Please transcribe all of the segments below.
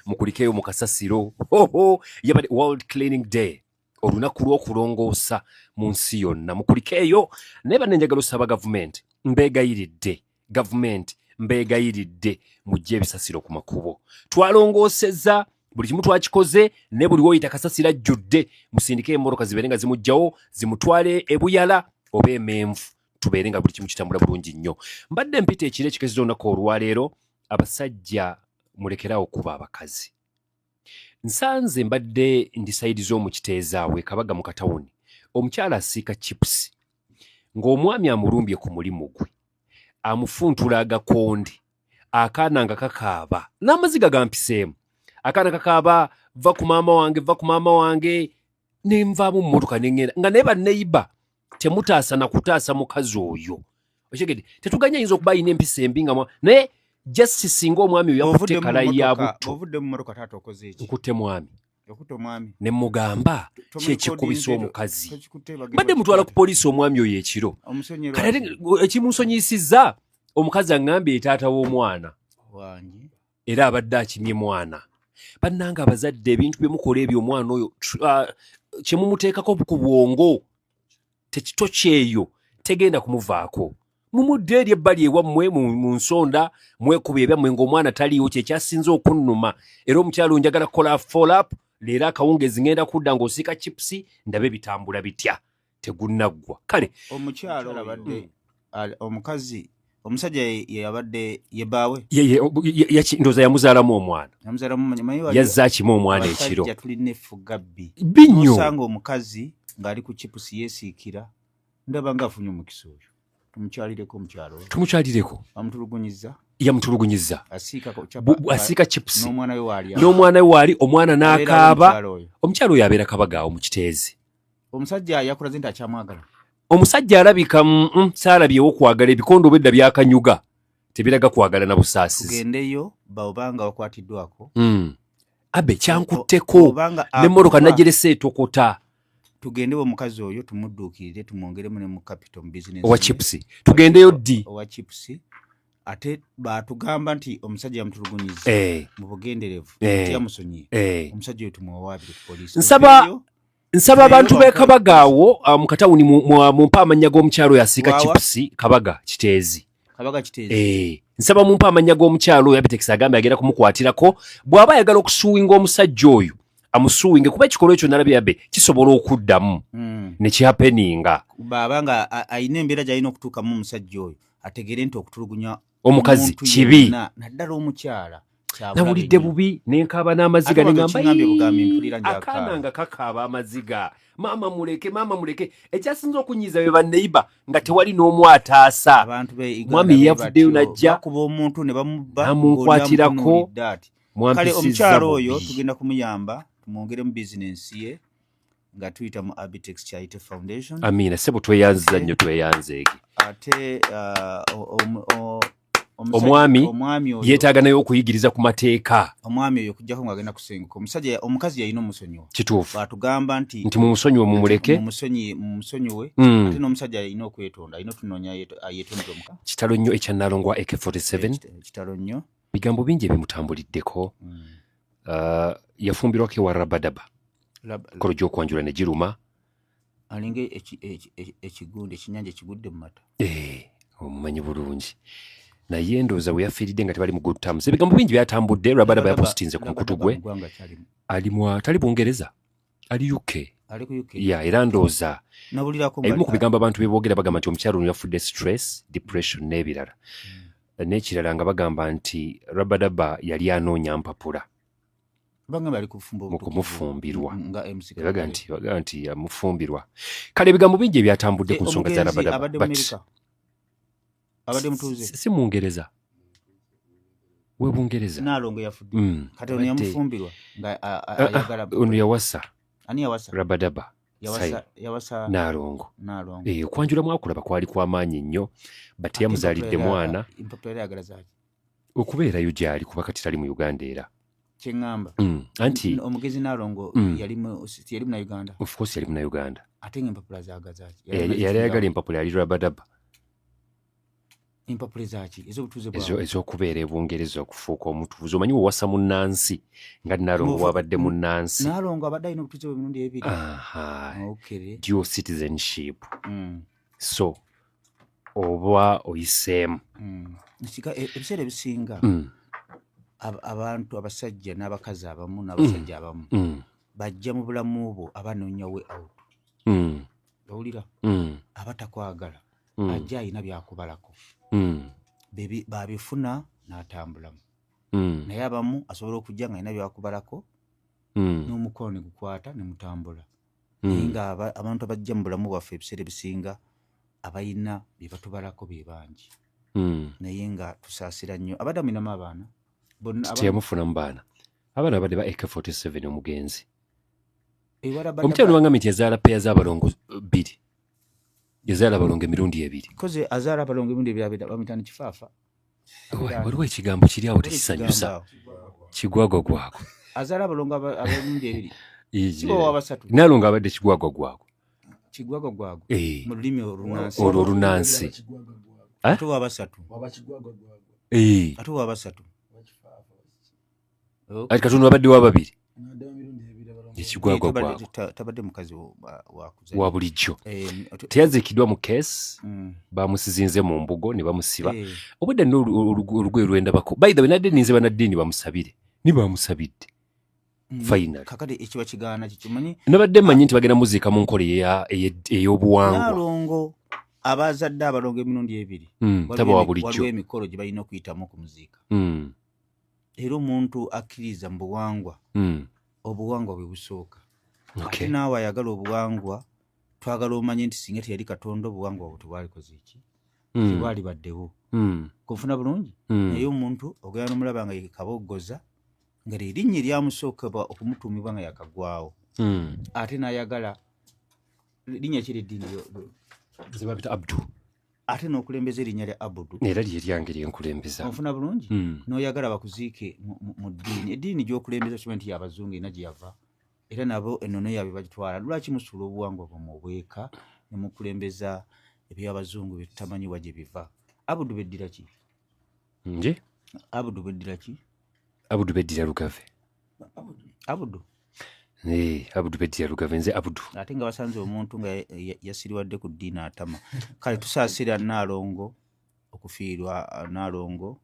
Mukulikeeyo mu kasasiro. Hoho, yabadde World Cleaning Day, olunaku lw'okulongoosa mu nsi yonna. Mukulikeeyo. Naye banne, njagala osaba gavumenti, mbeegayiridde, gavumenti mbeegayiridde, mujje ebisasiro ku makubo. Twalongoosezza buli kimu, twakikoze, ne buli woyita kasasiro ajjudde. Musindike emmotoka zibeere nga zimuggyawo, zimutwale ebuyala oba emenvu, tubeere nga buli kimu kitambula bulungi nnyo. Mbadde mpita ekiro ekikesiza olunaku olwaleero, abasajja mulekerawo okuba abakazi. Nsanze mbadde ndi side z'omu Kiteezi awo Kabaga mu katawuni, omukyala asiika chips ng'omwami amulumbye ku mulimu gwe, amufuntula agakonde, akaana nga kakaaba n'amaziga gampiseemu. Akaana kakaaba, "Va ku maama wange, va ku maama wange." Nenvaamu mu mmotoka neŋŋenda nga naye banneyiba temutaasa na kutaasa mukazi oyo. Okitegedde? Tetuganya, ayinza okuba alina empisa embi nga naye just singa omwami oyo yakutte Ovudde mu kalayi ya mmotoka- butto. Ovudde mu mmotoka, taata, okoze eki? Nkutte mwami. Okutte omwami? Ne mugamba kyekikubisa omukazi. Tokikutte, bagenda Mbadde mutwala ku bakikwate. poliisi omwami oyo ekiro. Omusonyi Kale ate ekimunsonyiyisizza, omukazi aŋŋambye ye taata w'omwana. Wangi? Era abadde akimye mwana. Bannanga abazadde, ebintu bye mukola ebyo, omwana oyo kyemumuteekako ku bwongo tekito kyeyo tegenda kumuvaako. Mumudde eri ebbali ewammwe mu nsonda, mwekuba ebyammwe ng'omwana taliiwo. Kyekyasinze okunnuma. Era omukyalo njagala kukola follow up leero akawungeezi, ngenda kudda ng'osiika chips, ndabe bitambula bitya. Tegunnaggwa kale. Omukyalo abadde omukazi, omusajja ye yabadde ye bbaawe? Ndowooza yamuzaalamu omwana. Yamuzaalamu. Yazze akima omwana ekiro. Abasajja tulina effuga bbi. Bbi nnyo. Osanga omukazi ng'ali ku chipusi yeesiikira, ndaba ng'afunye omukisa. Oyo tumukyalireko, omukyalo oyo. Tumukyalireko. Bamutulugunyiza? Yamutulugunyiza. Asiika Asiika chipusi. N'omwana we waali? N'omwana we waali, omwana n'akaaba. Omukyalo oyo? Omukyalo oyo abeera Kabagaawo mu Kiteezi. Omusajja yakulaze nti akyamwagala? Omusajja alabika saalabyewo kwagala. Ebikondo obwedda byakanyuga tebiraga kwagala na busaasizi. Tugendeyo baobanga wakwatiddwako. Abe kyankutteko. Obanga N'emmotoka akuba, nagerese etokota. Tugendewo omukazi oyo tumudduukirire, tumwongeremu ne mu capital mu business Owa ye. chipusi tugendeyo ddi? Owa chipusi. Ate batugamba nti omusajja yamutulugunyiza mu bugenderevu, teyamusonyiye. Omusajja oyo tumuwawaabire ku poliisi. Nsaba abantu Tuveeyo. b'e Kabaga awo mu katawuni, mumpe amannya g'omukyalo oyo asiika Wawa? chipusi. Kabaga, Kiteezi. Kabaga, Kiteezi. Nsaba mumpe amannya g'omukyalo oyo. Abitex agambye agenda kumukwatirako. Bw'aba ayagala okusuwinga omusajja oyo, amusuwinge, kuba ekikolwa ekyo nalabye yabe kisobola okuddamu ne kihappeninga. Bw'aba nga ayina embeera gy'alina okutuukamu, omusajja oyo ategeere nti okutulugunya omukazi omuntu kibi. yenna, naddala omukyala, kyabulabe Nawulidde nnyo. bubi nenkaaba n'amaziga. Ate wano Neŋamba, kiŋŋambye bugambi, mpulira njakaaba. Akaana nga kakaaba amaziga, "Maama muleke, maama muleke." Ekyasinze okunyiiza be banneyiba nga tewali n'omu ataasa. Abantu be Uganda Mwami be yavuddeyo batyo, n'ajja bakuba omuntu ne bamubba, n'amunkwatirako. ng'oli amutunuulidde ati. Kale Mwampisizza omukyalo oyo bubi. tugenda kumuyamba, tumwongere mu bizinensi ye nga tuyita mu Abitex Charity Foundation. Amiina sebo, tweyanziza nnyo, tweyanzeege. Ate Omwami omwami oyo yeetaaga naye okuyigiriza ku mateeka. Omwami oyo okujjako ng'agenda kusenguka, omusajja, omukazi yalina omusonyiwa. Kituufu. Batugamba nti Nti mumusonyiwe, mumuleke. Mumusonyiwe. Ate n'omusajja alina okwetonda, alina otunoonya yetondere omuka. Kitalo nnyo ekya Nalongo wa AK47. Kitalo nnyo. Bigambo bingi ebimutambuliddeko. Yafumbirwako ewa Rabadaba, kolo gy'okwanjula ne giruma. Alinga ekigundi, ekinyanja ekigudde mu mata. Eh, omumanyi bulungi, naye ndowooza we yafiiridde nga tebali mu good terms. Ebigambo bingi byatambudde. Rabadaba yapositinze ku mukutu gwe. Ggwanga kyalimu? Ali mwa tali Bungereza, ali UK. Ali ku UK? Ya, era ndowooza Nawulirako ebimu ku bigambo abantu bye boogera, bagamba nti omukyalo ono yafudde stress, depression n'ebirala. N'ekirala nga bagamba nti Rabadaba yali anoonya mpapula Bagamba ali kufumba mu kumufumbirwa. Nga MC Baga Kagere. nti baga nti yamufumbirwa. Kale ebigambo bingi ebyatambudde ku nsonga za Omugenzi Rabadaba. abadde mu But Amerika, abadde mutuuze? Si Mungereza, we Bungereza. Naalongo yafudde. Kati ono yamufumbirwa nga ayagala? Ono yawasa. Ani yawasa? Rabadaba. Yawasa, yawasa? Naalongo. Naalongo. Okwanjula mwakulaba kwali kwamaanyi nnyo, but Ate yamuzaalidde empapula mwana. Empapula era ayagala zaaki? Okubeerayo gyali, kuba kati tali mu Uganda era. Kyeŋŋamba, Anti omugezi Naalongo yali munauganda? Of course yali munauganda. Ate nga empapula zaagazaaki? Yali ayagala empapula, yali Rabadaba. Empapula ezaki? Ez'obutuuze bwawe? Ez'okubeera e Bungereza, okufuuka omutuuze. Omanyi wewasa munnansi nga Nalongo wabadde munnansi. Nalongo abadde alina obutuuze bw'emirundi ebiri. Aha. Dual citizenship. So oba oyiseemu. Ebiseera ebisinga abantu abasajja n'abakazi abamu n'abasajja abamu bajja mu bulamu bwo abanoonya way out. Owulira? Aba takwagala, ajja alina byakubalako. Babifuna n'atambulamu. Naye abamu asobola okujja nga alina byakubalako n'omukono ne gukwata ne mutambula. Naye nga abantu abajja mu bulamu bwaffe ebiseera ebisinga abalina bye batubalako be bangi. Naye nga tusaasira nnyo. Abadde amwinamu abaana bonna Teyamufunamu baana. Abaana babadde ba AK47 omugenzi. Omukyala wangambye nti yazaala peya z'abalongo bbiri, yazaala abalongo emirundi ebiri. Koze azaala abalongo emirundi ebiri bamuyita ne kifaafa. Waliwo ekigambo kiri awo tekisanyusa, kigwagwa gwagwa. Azaala abalongo ab'emirundi ebiri. Siba wa basatu. Nalongo abadde kigwagwa gwagwa. Kigwagwa gwagwa. Mu lulimi olunansi. Olwo olunansi. Ate wa basatu. Ate wa basatu. Ati Katonda abadde wa babiri. Ekigwagwa gwagwa. Tabadde mukazi wa bulijjo. Teyaziikiddwa mu case, bamusizinze mu mbugo ne bamusiba. Obwedda nno olugoye lwendabako. By the way, nadde ninze bannaddiini bamusabire. Ni bamusabidde. Finally. Kakati ekiba kigaana kikimanyi. Nabadde mmanyi nti bagenda muziika mu nkola ey'obuwangwa. Nalongo abazadde abalongo emirundi ebiri. Taba wa bulijjo. Waliwo emikolo gye balina okuyitamu okumuziika. Era omuntu akkiriza mu buwangwa, obuwangwa bwe busooka. Ate naawe ayagala obuwangwa, twagala omanye nti singa teyali Katonda obuwangwa bwo tebwalikoze ki? Tebwalibaddewo. Konfuna bulungi? Naye omuntu ogenda n'omulaba nga ye kaboggoza, nga erinnya eryamusookebwa okumutuumibwa nga yakagwawo. Ate n'ayagala linnya ki ery'eddiini? Nze babita Abdu. Ate n'okulembeza erinnya lya Abudu. Era lye lyange lyenkulembeza. Onfuna bulungi? N'oyagala bakuziike mu ddiini. Eddiini gy'okulembeza kimanyi nti y'abazungu erina gye yava. Era nabo ennono yaabwe bagitwala. Lwaki musuula obuwangwa bwammwe obweka ne mukulembeza eby'abazungu bye tutamanyi wa gye biva? Abudu beddira ki? Nje? Abudu beddira ki? Abudu beddira Lugave. Abudu? Abudu beddira Lugave, nze Abudu. Ate nga basanze omuntu nga yasiriwadde ku ddiini atama. Kale tusaasira Nalongo okufiirwa Nalongo,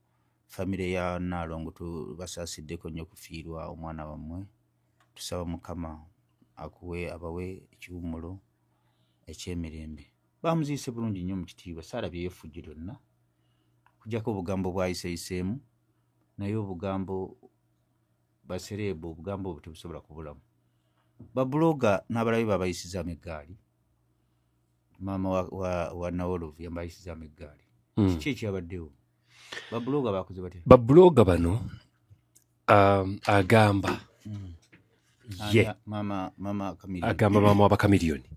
famire ya Nalongo tubasaasiddeko nnyo okufiirwa omwana wammwe. Tusaba Mukama akuwe abawe ekiwummulo eky'emirembe. Bamuziise bulungi nnyo mu kitiibwa, saalabye effujjo lyonna okuggyako obugambo bwayiseeyiseemu, naye obugambo basereebu obugambo obwo tebusobola kubulamu. Babuloga n'abalabe babayisizaamu eggaali. Maama wa Nawolovu yabayisizaamu eggaali. Kiki ekyabaddewo? Babuloga bakoze batya? Babuloga bano agamba ye mama agamba mama wa Bakamiliyoni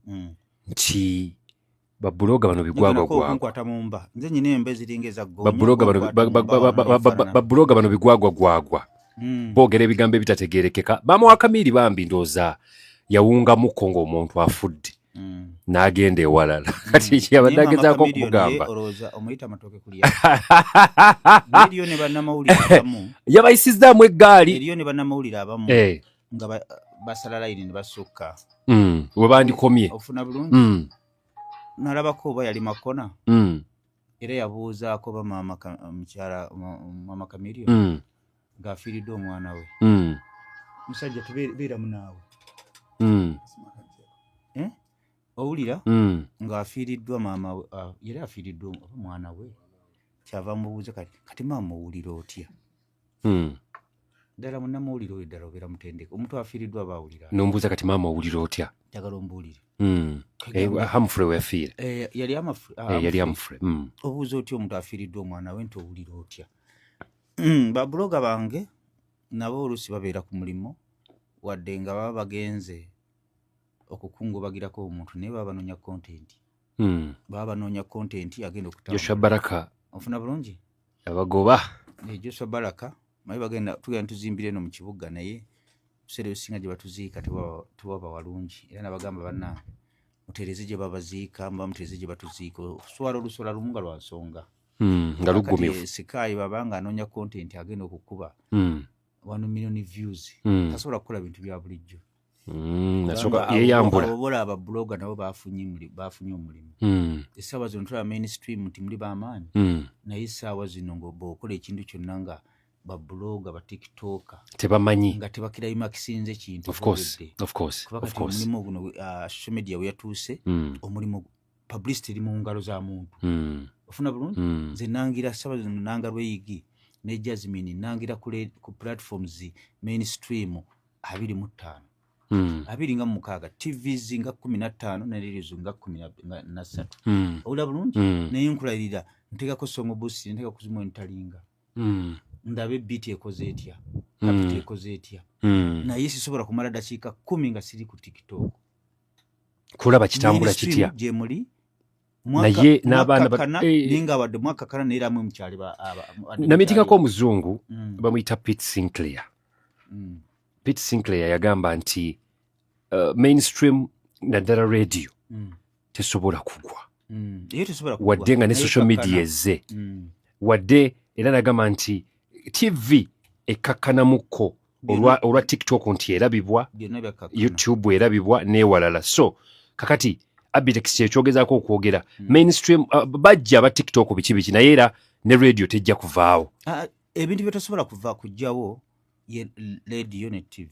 nti babuloga bano bigwagwa gwagwa. Nkwata mu mba. Nze nyina emba eziringa eza ggoonya. Babuloga bano bigwagwa gwagwa. Boogera ebigambo ebitategeerekeka. Maama wa Kamiri bambi ndowooza yawungamuko ng'omuntu afudde. N'agenda ewalala. Kati yabadde agezaako okumugamba. Olowooza omuyita amatooke kulya. Eriyo ne bannamawulire abamu. Yabayisizzaamu eggaali. Eriyo ne bannamawulire abamu. Nga basala layini ne basukka. We bandikomye. Ofuna bulungi. Nalabako oba yali Makona. Era yabuuzaako ba maama mukyala maama Kamiliyoni. Ng'afiiriddwa omwana we. Musajja tubeera munaawe. Owulira? Ng'afiiriddwa maama we, yali afiiriddwa omwana we. Kyava mubuuza kati maama owulira otya? Ddala munnamawulire oyo ddala obeera mutendeke. Omuntu afiiriddwa aba awulira. N'ombuuza kati maama owulira otya? Njagala ombuulire. Humphrey we yafiira. Yali yali Humphrey. Obuuza otya omuntu afiiriddwa omwana we nti owulira otya? Babuloga bange nabo oluusi babeera ku mulimu wadde nga baba bagenze okukungubagirako omuntu naye baba banoonya content. Baba banoonya content agenda okutambula. Joshua Baraka. Ofuna bulungi? Abagoba. Joshua Baraka naye bagenda tugenda tuzimbira eno mu kibuga naye ebiseera ebisinga gye batuziika tewaba walungi era nabagamba bannange muteereze gye babaziika muba muteereze gye batuziika oswala oluswala lumu nga lwa nsonga. Nga luggumivu. Sikayi babanga anoonya content agenda okukuba 1 million views, tasobola kukola bintu bya bulijjo. Nasooka yeyambula. Obola ababloga nabo bafunye omulimu. Essaawa zino tulaba mainstream nti muli b'amaanyi, naye essaawa zino ng'okola ekintu kyonna nga babloga, batiktoka tebamanyi, nga tebakirayimakisinze kintu. Of course, of course, of course. Omulimu guno, social media we yatuuse, omulimu publicity eri mu ngalo za muntu. Ofuna bulungi? Nze nangira ssaawa zino, nanga lweyigi ne Jasmine, nangira ku platforms mainstream 25, 26, TVs nga 15 ne radios nga 13. Owulira bulungi? Naye nkulayirira, nteekako song boost, nteeka kuzimu entalinga, ndabe beat ekoze etya, kapita ekoze etya, naye sisobola kumala dakiika 10 nga siri ku TikTok kulaba kitambula kitya. Gye muli. Naye n'abaana naye nga wadde mwakakana, naye era mwe mukyali. Namitingako omuzungu bamuyita Pete Sinclair. Pete Sinclair yagamba nti mainstream naddala radio tesobola kugwa, wadde nga ne social media ezze, wadde era nagamba nti TV ekkakkanamuko olwa TikTok nti erabibwa, YouTube erabibwa n'ewalala. So kakati Abitex kyekyogezaako okwogera, mainstream bajja aba TikTok biki biki, naye era ne radio tejja kuvaawo. Ebintu byetosobola kuva kujjawo ye radio ne TV.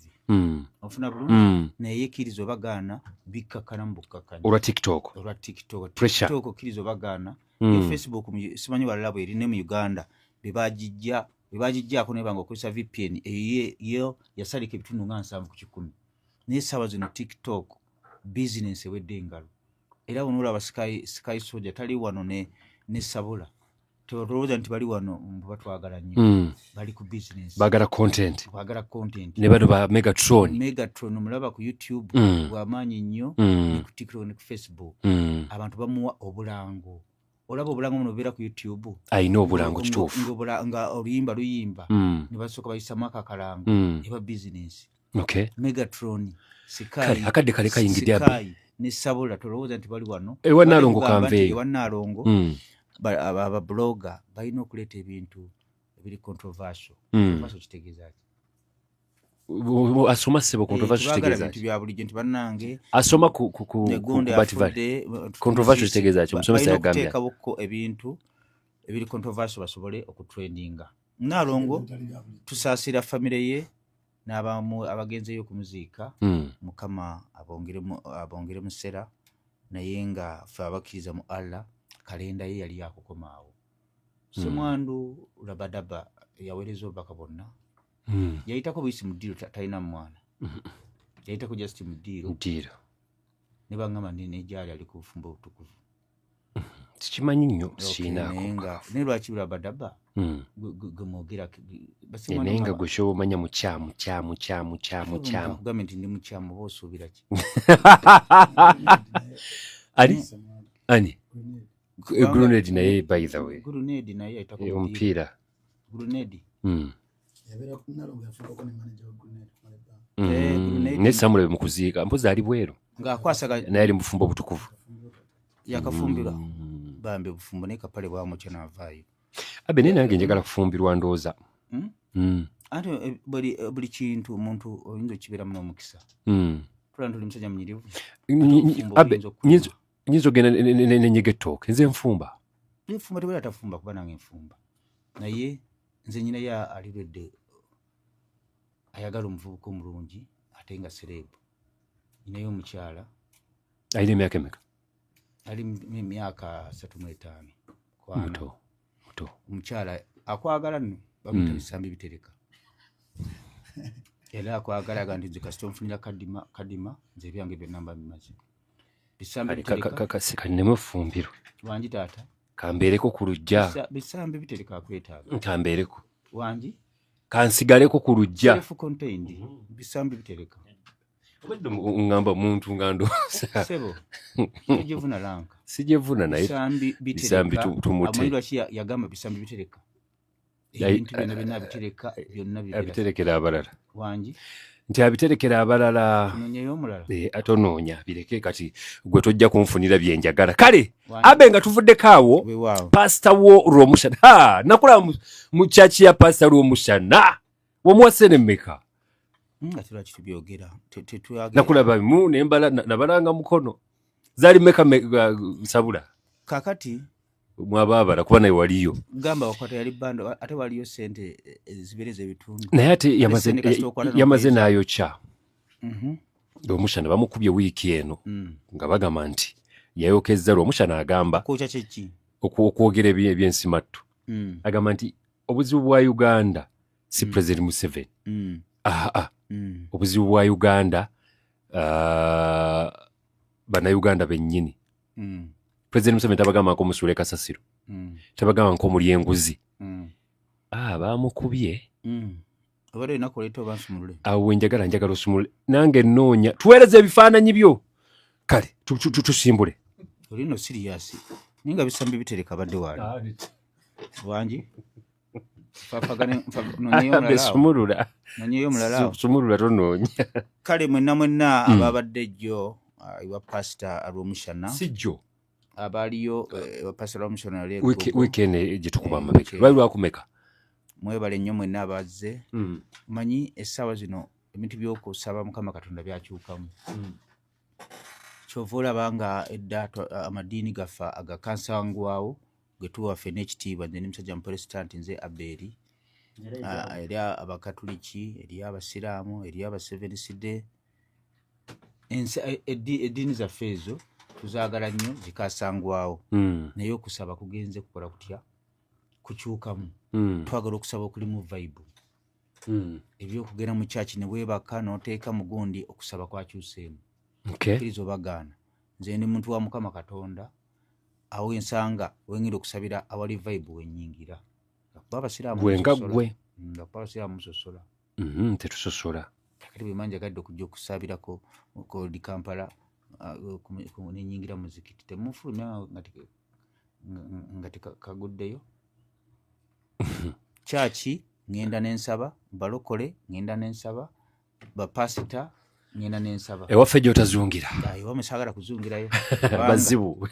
Ofuna bulungi? Naye kkiriza oba gaana, bikkakkana mu bukkakkana. Olwa TikTok. Olwa TikTok. Pressure. TikTok, kkiriza oba gaana, Facebook simanyi walala bweri, ne mu Uganda bebagijja, bebagijjaako naye banga okozesa VPN eyo yo yasalika ebitundu nga 70%. Naye essaawa zino TikTok business ewedde engalo, era wonoolaba Sky Soldier tali wano ne Sabula, tolowooza nti bali wano mbu batwagala nnyo. Bali ku business. Baagala content. Baagala content. Ne bano ba Megatron. Megatron omulaba ku YouTube, bw'amaanyi nnyo, ne ku TikTok ne ku Facebook. Abantu bamuwa obulango, olaba obulango buno bubeera ku YouTube. Ayina obulango, kituufu. Nga oluyimba luyimba, ne basooka bayisamu akakalango. Eba business. Megatron, Kale, akadde kale kayingidde abe. Sky ne Sabula, tolowooza nti bali wano. Ewa Naalongo. Bali kugamba nti kanveeyo. ewa Naalongo ababloga balina okuleeta ebintu ebiri controversial. Controversial kitegeeza ki? Asoma ssebo, controversial Tebaagala kitegeeza bintu ki? bya bulijjo nti bannange Asoma ku negundi ku Bat Valley. afudde. Controversial kitegeeza ki? Omusomesa Balina yagambye. okuteekawoko ebintu ebiri controversial basobole okutrendinga. Naalongo tusaasira famire ye n'abamu abagenzeyo okumuziika. Mukama abongere musera, naye nga ffe abakkiriza mu Allah, kalenda ye yali yakukomaawo. Semwandu Rabadaba yaweereza obubaka bwonna. Yayitako buyisi mu ddiiro, talina mwana. Yayitako just mu ddiiro. Ddiiro. Ne baŋŋamba nti negyali ali ku bufumbo obutukuvu. Sikimanyi nnyo. Okay, Siinaako. naye nga naye lwaki Rabadaba gwe mwogera? Naye nga gwe kyoba omanya mukyamu kyamu kyamu kyamu kyamu. Kugambye nti ndi mukyamu, oba osuubira ki? Ali ani? Grenade naye, by the way. Grenade naye ayitako mu ddiiro. Omupiira. Grenade. Grenade. Naye samulabe mu kuziika, mpozi ali bweru. Ng'akwasaga. Naye ali mu bufumbo obutukuvu. Yakafumbirwa bambi, obufumbo naye kapale bwamukya n'avaayo. Abe naye nange njagala kufumbirwa, ndowooza. Anti buli kintu omuntu oyinza okibeeramu n'omukisa. Tulaba nti oli musajja munyirivu. Obufumbo Abe buyinza okukulema. Nyinza ogenda nenyiga ettooke, nze nfumba. Nfumba, tewali atafumba, kuba nange nfumba, naye nze nyina ye alirwedde ayagala omuvubuka omulungi ate nga celeb. Nyinayo omukyala. Alina emyaka emeka? Ali mu myaka 35 kwana. Muto muto. Omukyala akwagala nno, bamuyita Bisambi Bitereka, era akwagala aga nti nze kasita onfunira kadima kadima, nze ebyange byonna mba bimaze. Bisambi Kale, Bitereka. Kanneme ofumbirwe. Wangi taata? Kambeereko ku luggya. Bisambi Bitereka akwetaaga. Kambeereko. Wangi? Kansigaleko ku luggya. Self contained. Bisambi Bitereka. Obadde ŋŋamba muntu nga ndowooza. Sebo, tojevuna lanka. Sijevuna, naye Bisambi Bisambi Bitereka. tumute. Amanyi lwaki yagamba Bisambi Bitereka? Ebintu byonna byonna abitereka, byonna bibeera. Abiterekera abalala. Wangi? Nti abiterekera abalala. Nonyeyo omulala. Eh, atonoonya bireke kati gwe tojja kunfunira bye njagala. Kale abe nga tuvuddeko awo, pasita wo Rwomushana, ha nakulaba mu kyaki ya pasita Rwomushana, wamuwa sente mmeka? Nga tulwaki tubyogera? Nakulaba mu nembala nabalanga mukono zaali mmeka sabula. Kakati mwabaabala kuba naye waliyo. Gamba wakwata yali bando ate waliyo sente ezibereza ebitundu. Naye ate yamaze n'ayokya. Rwomushana bamukubye wiiki eno nga bagamba nti yayokezza. Rwomushana agamba Kwokya kyeki? Okwogera ebyensimattu. Agamba nti obuzibu bwa Uganda si President Museveni. Aa, obuzibu bwa Uganda bannayuganda bennyini. President Museveni tabagamba nkomusuula kasasiro, tabagamba nkomulya enguzi. Bamukubye. Obadde olina kuleeta oba nsumulule? Awo wenjagala, njagala osumulule nange nnoonya, tuweereze ebifaananyi byo. Kale tusimbule. Oli no serious, naye nga bisambi bitereka badde waali wangi. Sumulula. Nonyeyo omulala awo. Sumulula, tonoonya. Kale mwenna mwenna ababadde jjo ewa pasita Rwomushana, Si jjo. Abaaliyo ewa pasita Rwomushana yali Wiiki eno gye tukuba amabega, lwali lwakumeka? Mwebale nnyo mwenna abazze. Manyi essaawa zino ebintu by'okusaba Mukama Katonda byakyukamu. Kyova olaba nga edda amadiini gaffe agakansangwawo ge tuwa ffenna ekitiibwa, nze ndi musajja Muprotesitanti, nze Abeeri, eri Abakatuliki, eri Abasiraamu, eri Abaseveniside, eddiini zaffe ezo tuzaagala nnyo, zikasangwawo. Naye okusaba kugenze kukola kutya? Kukyukamu. Twagala okusaba okulimu vibe. Ebyokugenda mu kyaki ne weebaka n'oteeka mugundi, okusaba kwakyuseemu. Kkiriza obagaana, nze ndi muntu wa Mukama Katonda. Awo ensanga wengenda okusabira awali vibe wenyingira, kuba Abasiraamu Gwe nga musosola. Gwe. Nga kuba Abasiraamu musosola. Tetusosola. Kakati bwe mba njagadde okujja okusabirako kodi Kampala, nenyingira muzikiti, temufulumya nga tekaguddeyo. Kyaki ŋŋenda nensaba balokole, ŋŋenda nensaba bapasita, ŋŋenda nensaba. Ewaffe gy'otazungira. Ewamwe saagala kuzungirayo. Bazibu.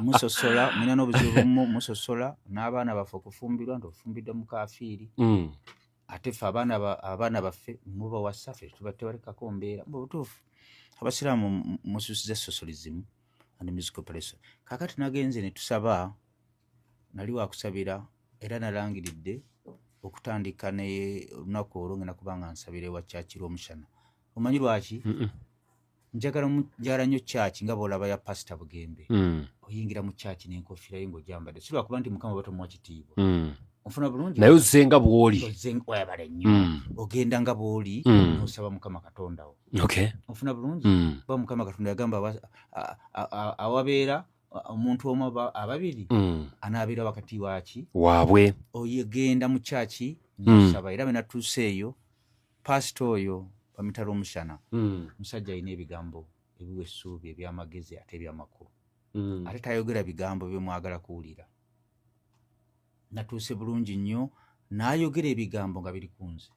Musosola, mulina n'obuzibu bumu, musosola n'abaana baffe okufumbirwa nti ofumbidde mukafiiri. Ate ffe abaana baffe mubawasa, ffe tuba tebalekako mbeera. Mu butuufu Abasiraamu mususiza socialism and musical person. Kakati nagenze ne tusaba, nali wakusabira era nalangiridde okutandika ne olunaku olwo ngenda kuba nga nsabira ewa kyaki Rwomushana. Omanyi lwaki? Njagala njagala nnyo kyaki nga bw'olaba ya Pasita Bugembe. Oyingira mu kyaki n'enkofiira ye ng'ogyambadde, si lwakuba nti Mukama batomuwa kitiibwa. Onfuna bulungi? Naye ozze nga bw'oli. Webale nnyo. Ogenda nga bw'oli n'osaba Mukama Katonda wo. Onfuna bulungi? Kuba Mukama Katonda yagamba awabeera omuntu omu ababiri anaabeera wakati waki? Waabwe. Oyegenda mu kyaki nosaba. Era bwe natuuse eyo, pasita oyo bamuyita Rwomushana. Musajja alina ebigambo ebiwa essuubi, ebyamagezi ate ebyamakulu. Ate tayogera bigambo byemwagala kuwulira. Natuuse bulungi nnyo, n'ayogera ebigambo nga biri ku nze.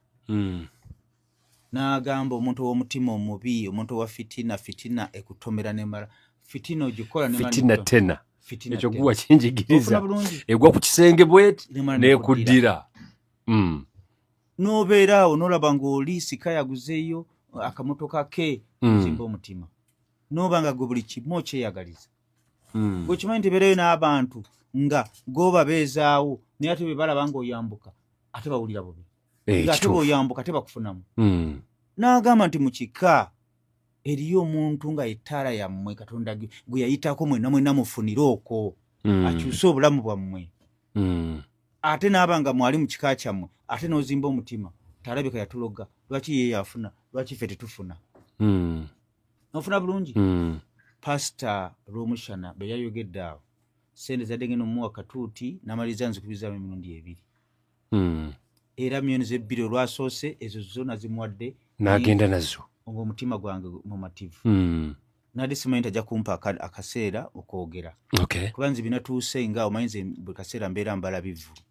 N'agamba omuntu ow'omutima omubi, omuntu owa fitina, fitina ekutomera nemala, fitina ogikola nemala. Fitina tena. Fitina Ekyo tena. guwa kinjigiriza. Ofuna bulungi? Egwa ku kisenge bweti Nemala nekuddira. Nekuddira. N'obeera awo n'olaba ng'oli sika yaguzeeyo akamotoka ke. Zimba omutima n'oba nga gwe buli kimu okyeyagaliza. Gwekimanyi nti beerayo n'abantu nga gobabeezaawo, naye ate bwe balaba ng'oyambuka ate bawulira bubi. Nga ate bw'oyambuka tebakufunamu. N'agamba nti mu kika eriyo omuntu nga ettaala yammwe Katonda gwe yayitako mwenna mwenna mufunire okwo akyuse obulamu bwammwe. Ate n'aba nga mwali mu kika kyammwe, ate n'ozimba omutima, talabika yatuloga, lwaki ye yafuna, lwaki ffe tetufuna? Nofuna bulungi? Pasita Rwomushana bwe yayogedde awo, sente zadde ngenda omuwa katuuti n'amaliriza nzikubizaamu emirundi ebiri. Era miliyoni zebbiri olwasoose ezo zo nazimuwadde. N'agenda nazo. Ng'omutima gwange mumativu. Nadde simanyi nti ajja kumpa akaseera okwogera. Kuba nze binatuuse nga omanyi nze buli kaseera mbeera mbala bivvulu.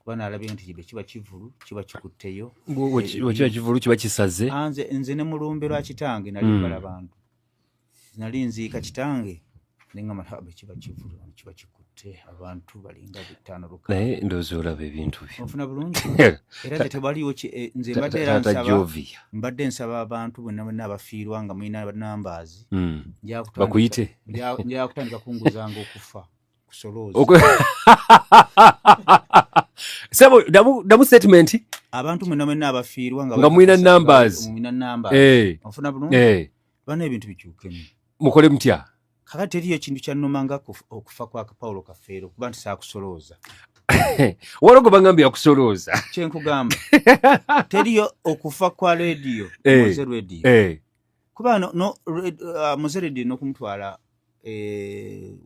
Kuba nalabye nti bwe kiba kivulu kiba kikutteyo. Bwe kiba kivulu kiba kisaze. Ah, nze ne mulumbe lwa kitange nali mbala bantu, nali nziika kitange nengamba nti, "Ah, bwe kiba kivulu kiba kikutte abantu balinga bitaano, 6." Naye ndowooza olaba ebintu byo. Onfuna bulungi? Era nze tewaliwo nze mbadde era Taata nsaba Jovia. Mbadde nsaba abantu bonna bonna abafiirwa nga mulina numbers, Bakuyite. Njagala kutandika kunguzanga okufa kusolooza. Sebo, damu statement. Abantu mwenna mwenna abafiirwa Nga mulina numbers. Mulina numbers. Onfuna bulungi? Eh. Bana, ebintu bikyukemu. Mukole mutya? Kakati teriyo ekintu kyannuma nga okufa kwa Paulo Kafeero, kuba nti saakusolooza. Waliwo bagambye yakusolooza. Kyenkugamba, teriyo okufa kwa rediyo, Moze Radio. Kuba no, Moze Radio n'okumutwala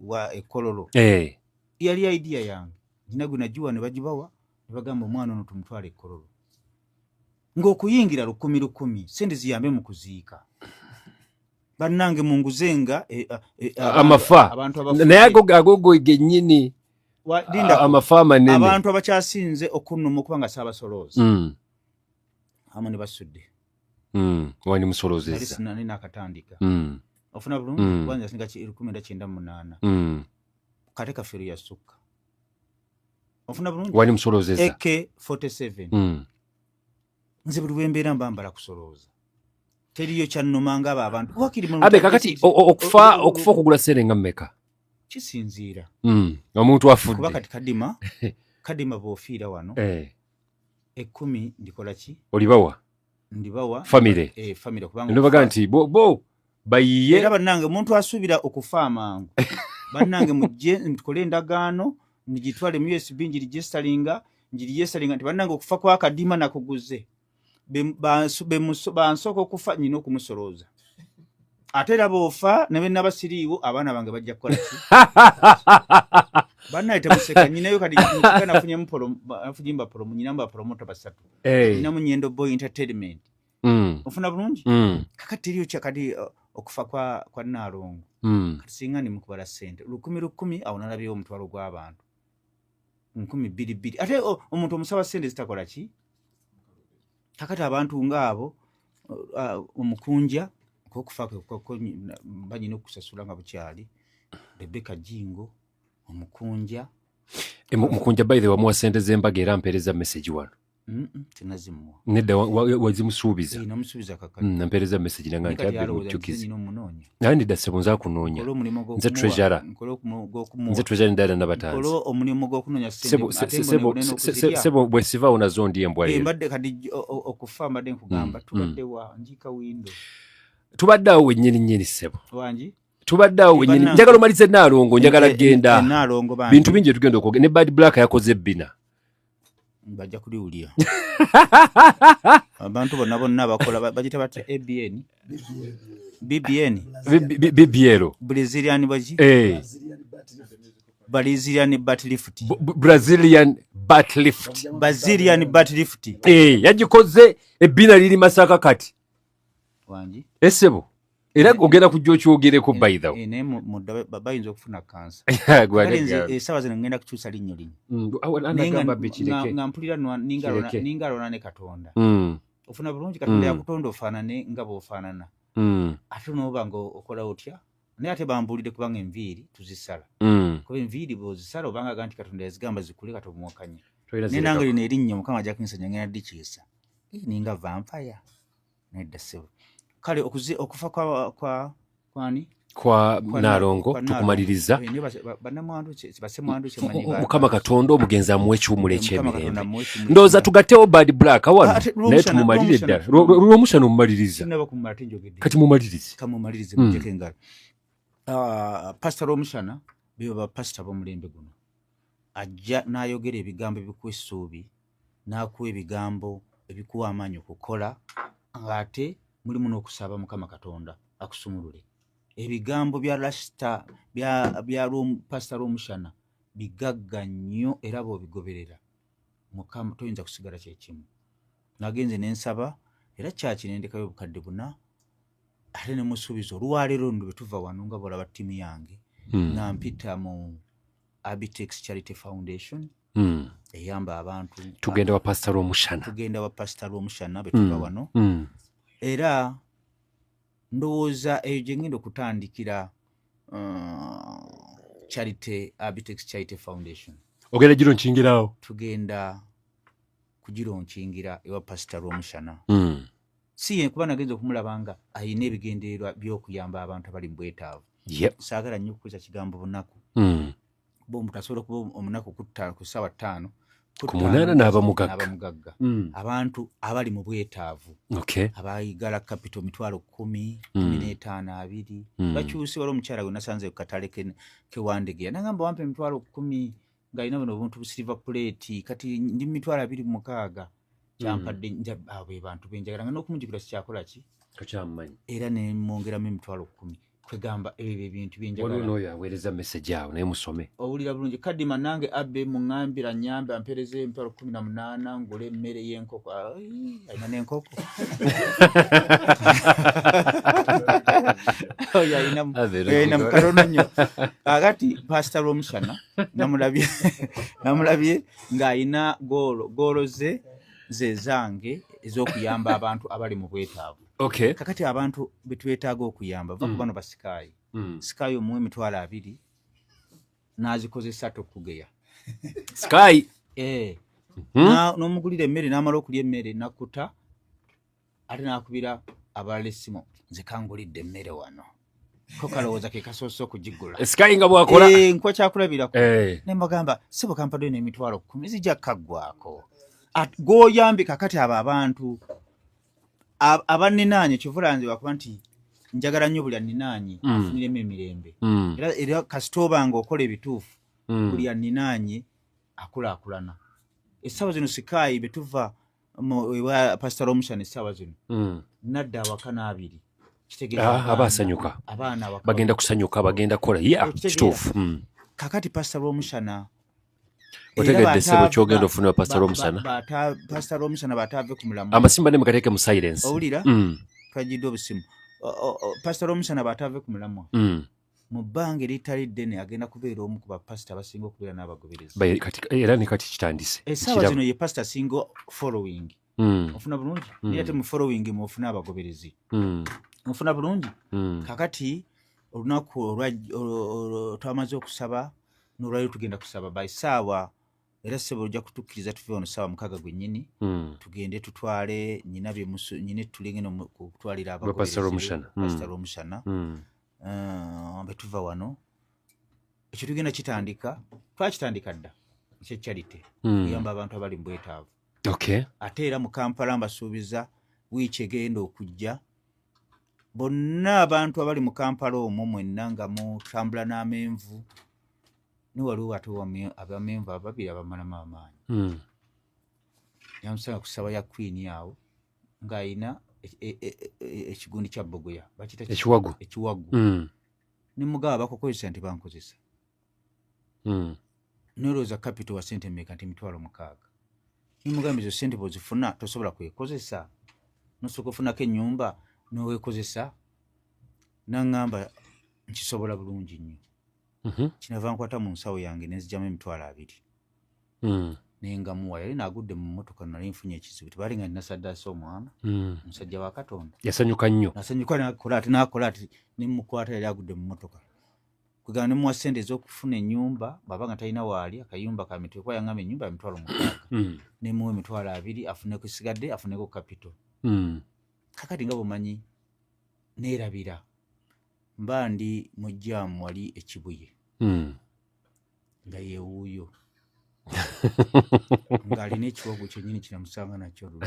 wa ekololo yali idea yange. Nina gwe nagiwa ne bagibawa ne bagamba omwana ono tumutwale ekololo, ng'okuyingira 1,000 1,000, sente ziyambe mu kuziika. Bannange, munguzenga Amafa. Abantu abafudde. Naye ago gennyini. Lindako. Amafa amanene. Abantu abakyasinze okunnuma okuba nga saabasolooza, amu ne basudde. Wani Nali musolozezza? Sinali nakatandika. Ofuna bulungi? Kuba nze nasinga 1998. Kate Kafeero yasukka. Ofuna bulungi? Wani musolozezza? AK 47. Nze buli wembeera mba mbala kusolooza. Teriyo kyannuma nga abo abantu wakiri Abe kakati okufa okugula sente nga mmeka? Kisinziira. Omuntu Kuba afudde. Kati Kadima bw'ofiira wano, 10 ndikola ki? Olibawa? Ndibawa. Family. Eh, family, kubanga Nobaga nti bo bayiye. Era bannange, omuntu asuubira okufa amangu, bannange, mujje tukole endagaano, ngitwale mu USB, ngiregisteringa nti bannange, okufa kwa Kadima nakuguze. Bansooka okufa nyina okumusolooza, ate era boofa ne benaba siriiwo, abaana bange bajja kukola ki? Bannange, temuseka. Nyinayo kati mukika nafunyemu bapromo, nyinamu bapromota basatu. Nyinamu Nyendo Boy Entertainment. Ofuna bulungi? Kakati teriyo kya kati okufa kwa Naalongo, kati singa ndi mukubala ssente 1,000 1,000, awo nalabyewo omutwalo gw'abantu 2,000 2, ate omuntu omusaba ssente zitakola ki? Kakati abantu ngaabo, omukunja kokufa kwe banyina okusasula nga bukyali, Rebeka Jingo omukunja. E, mukunja, by the way, wamuwa sente z'embaga era mpeereza message wano. Tenazimuwa. Nedda, wazimusuubiza. Eh, namusuubiza kakati. Nampeereza message nanga nti Kati abbe alowooza nti mujjukize. nyina omunoonya. Naye nedda ssebo, nze akunoonya. Nkole omulimu Nze treasurer. Nkole gw'okumuwa. Nze treasurer ndala nabatanzi. Nkole omulimu gw'okunoonya Sebo, ssente, ate sebo, mbonebone n'okuzirya. Sebo, bwe sivaawo nazo ndi embwa Eh, leero. Mbadde kati okufa mbadde nkugamba, tubadde wa njiika windo. Tubadde awo wennyini nnyini, ssebo. Wangi? Tubadde awo wennyini. Bannange. Njagala omalize Naalongo, njagala genda. Naalongo bambi. Bintu bingi tugenda okwogera ne Bad Black yakoze ebbina. Bajja kuliwulira abantu bonna bonna bakola bagita batya? ABN, BBN. BBL. Brazilian baki? Eh, Brazilian butt lift. Brazilian butt lift. Brazilian butt lift. Eh, yagikoze ebbina liri Masaka kati. Wangi? Esebo era ogenda kujja okyogereko, by the way. Eh, naye mudda bayinza okufuna kansa. Gwe Kale nze agamba. essaawa zino ngenda kukyusa linnyo lino. Awo Naye anagamba bikireke. Nga mpulira Kireke. ninga alwana ne Katonda. Ofuna bulungi? Katonda yakutonda ofaanane nga bw'ofaanana, ate n'oba nga okola otya? Naye ate bambuulidde kubanga enviiri tuzisala, kuba enviiri bw'ozisala obanga aga nti Katonda yazigamba zikule, kati omuwakanya. Tolina Naye nange zireka. lino erinnya Mukama ajja kunsanya, ngenda dikyusa. Eh, ninga vampire. Nedda ssebo. Kale okufa kwa kwani? Kwa Kwa Naalongo. Kwa Tukumaliriza. Eh, naye bannamwandu basemwandu kyemanyi Mukama Katonda omugenzi amuwe ekiwumulo Eh, Mukama Katonda eky'emirembe. amuwe ekiwumulo Ndowooza eky'emirembe. tugattewo Bad Black wano. Ah, ate naye Lwomushana, tumumalire Lwomushana. ddala. Lwomushana omumaliriza. Sinnaba kumumala, tinjogedde. Kati mumalirize. Kamumalirize. Mujjeko engalo. Ah, Pasita Lwomushana, bebo bapasita b'omulembe guno, ajja n'ayogera ebigambo ebikuwa essuubi, n'akuwa ebigambo ebikuwa amaanyi okukola, ng'ate mulimu n'okusaba Mukama Katonda akusumulule. Ebigambo bya rasita bya Pasita Lwomushana bigagga nnyo, era bw'obigoberera Mukama toyinza kusigala kyekimu. Nagenze nensaba era kyaki nendekayo obukadde 4, ate nemusuubiza olwaleero nno bwe tuva wano nga bwolaba ttiimu yange, nga mpita mu Abitex Charity Foundation. Eyamba abantu. Tugenda wa Pasita Lwomushana. Tugenda wa Pasita Lwomushana betuva wano. Era ndowooza eyo gye ngenda okutandikira charity, Abitex Charity Foundation. Ogenda giraunchingira? Tugenda kugilaunchingira ewa Pasita Lwomushana. Si ye kuba nagenza okumulaba nga ayina ebigendererwa by'okuyamba abantu abali mu bwetaavu. Saagala nnyo okukozesa kigambo bunaku, kuba omuntu asobola okuba omunaku ku ssaawa 5, ku 8 n'aba mugagga. N'aba mugagga. Abantu abali mu bwetaavu, abayigala capital 10,000, 15, 20, bakyuse. Wali omukyala gwe nasanze ku katale kewandegeya, nagamba, "Wampa 10,000," ng'alina buno obuntu bu silver plate, "kati ndi mu 26,000 kyampadde." Abo be bantu benjagala, nga n'okumujjukira sikyakola ki. Tokyamumanyi. Era nemwongeramu 10,000. Kwegamba ebyo ebintu Waliwo byenjagala. N'oyo aweereza message awo, naye musome. Owulira bulungi kadima nange abbe muŋŋambira nyambe ampeereza 18,000 ngule emmere y'enkoko. Ai, alina n'enkoko oyo alina katono nnyo. Kakati Pasita Lwomushana namulabye ng'alina goal ze ze zange ez'okuyamba abantu abali mu bwetaavu. Kakati abantu betwetaaga okuyamba va ku bano basikaayi. Sikaayi omuwa 20,000 n'azikozesa tokugeya. Sky. Eh. N'omugulira emmere, n'amala okulya emmere nakkuta, ate n'akubira abalala essimu, "Nze kangulidde emmere wano," ko kalowooza ke kasoose okugigula. Sky nga bwakola. Eh, nkuwa kyakulabirako. Ne mbagamba, "Sebo, kampadde n'10,000 zijja kaggwako." Gw'oyambye kakati abo abantu abanninaanye, kyovula nze wakuba nti njagala nnyo buli anninaanye afuniremu emirembe. Era kasita oba nga okola ebituufu, buli anninaanye akulaakulana. Essaawa zino sikaayi betuva ewa Pasita Lwomushana, essaawa zino nadda awaka n'abiri. Kitegeeza Ah, aba asanyuka. Abaana awaka Bagenda kusanyuka, bagenda kukola ya. Okitegeera? Kituufu. Kakati Pasita Lwomushana Otegedde ssebo kyogenda ofuna Pasita Lwomushana. Pasita Lwomushana bataave ku mulamu. Amasimba ne mugateeke mu silence. Owulira? Twajjidde obusimu. Pasita Lwomushana bataave ku mulamwa, mu bbanga eritali ddene agenda kubeera omu ku bapasita abasinga okubeera n'abagoberezi. Era ne kati kitandise. Essaawa Kirabo. zino ye pasita asinga following. Ofuna bulungi? Naye ate mu following mwofuna abagoberezi. Ofuna bulungi? Kakati olunaku twamaze okusaba, nolwaliro tugenda kusaba by saawa, era ssebo ojja kutukkiriza tuve wano 6:00 gwennyini, tugende tutwale nyina nyina ettulengeno kutwalira Gwa Pastor Rwomushana. Pastor Rwomushana. Bwe tuva wano ekyo tugenda kitandika, twakitandika dda ekya charity, kuyamba abantu abali mu bwetaavu. Ate era mu Kampala mbasuubiza wiiki egenda okujja, bonna abantu abali mu Kampala omwo mwenna nga mutambula n'amenvu, ne waliwo ate abamenvu ababiri abamalamu amaanyi. Yamusanga ku ssaba ya Queen awo ng'ayina ekigundi kya bogoya bakita Ekiwagu. Ekiwagu. Ne mugaba, "Bakukozesa?" Nti, "Bankozesa." Nolowooza capital wa sente mmeka? Nti, 60,000." Nimugamba, "Ezo sente bwozifuna tosobola kwekozesa, nosooka ofunako ennyumba noweekozesa?" Naŋŋamba, "Nkisobola bulungi nnyo." Kinava nkwata mu nsawo yange nenzigyamu 20,000 nengamuwa. Yali naagudde mu mmotoka, nali nfunye ekizibu, tebaali nga ninasaddaasa omwana. Omusajja wa Katonda. Yasanyuka nnyo. Nasanyuka, nakola ati, nakola ati, nemukwata, yali agudde mu mmotoka. Kwegamba nemuwa sente ez'okufuna ennyumba bw'aba nga talina waali, akayumba ka mitwe, kuba yaŋŋamba ennyumba ya 60,000. Nemuwa 20,000 afuneko esigadde, afuneko capital. Kakati nga bwemanyi neerabira mba ndi mu jaamu wali ekibuye, nga yewuuyo ng'alina ekiwagu kyennyini kinamusanga nakyo luli.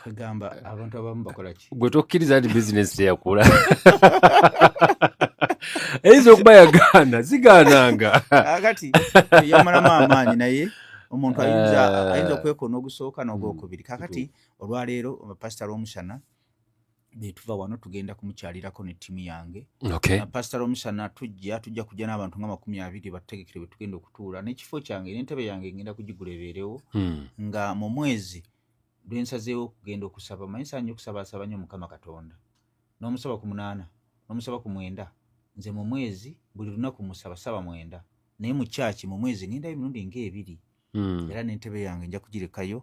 Kwegamba abantu abamu bakola ki? Gwe tokkiriza nti bizinesi teyakula, eyinza okuba yagaana, zigaananga. Kakati yamalamu amaanyi, naye omuntu ayinza ayinza okwekona ogusooka n'ogwokubiri. Kakati olwaleero Pasita Lwomushana betuva wano tugenda kumukyalirako ne ttiimu yange. Pasita Lwomushana tujja kujja n'abantu nga 20 bategekere bwe tugenda okutuula, n'ekifo kyange n'entebe yange ngenda kugigula ebeerewo. Nga mu mwezi lwensazeewo okugenda okusaba, manyi saa nnyo okusabaasaba nnyo Mukama Katonda, n'omusaba ku 8, n'omusaba ku 9. Nze mu mwezi buli lunaku musaba saba 9. Naye mu kyaki mu mwezi ngendayo emirundi ngaebiri. Era n'entebe yange nja kugirekayo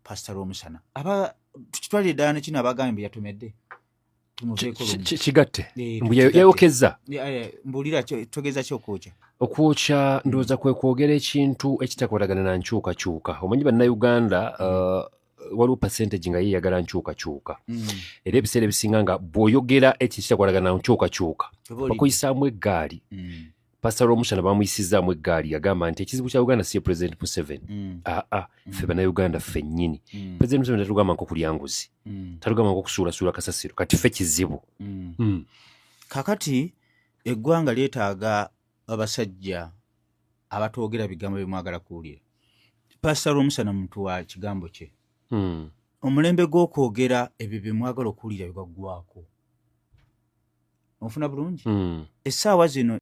Pasita Lwomusana. Aba tukitwalire ddala ne kino abagambye mbu yatomedde, tumuveeko lumu. Kigatte. Eh, Mbu tukigatte. Yayokezza. Mbuulira, togeza ki okwokya? Okwokya ndowooza kwe kwogera ekintu ekitakwatagana na nkyukakyuka. Omanyi Bannayuganda, waliwo percentage nga yeeyagala nkyukakyuka, era ebiseera ebisinga nga bw'oyogera ekintu kitakwatagana na nkyukakyuka, Oba oli- bakuyisaamu eggaali. Pasita Lwomushana bamuyisizaamu eggaali. Yagamba nti ekizibu kya Uganda si ye President Museveni, aa, ffe Bannayuganda ffennyini. President Museveni tatugamba nko kulya nguzi, tatugamba nko kusuulasuula kasasiro, kati ffe kizibu. Kakati eggwanga lyetaaga abasajja abatwogera bigambo byemwagala kuwulira. Pasita Lwomusana muntu wa kigambo kye. Omulembe gw'okwogera ebyo byemwagala okuwulira byegaggwako. Onfuna bulungi? Essaawa zino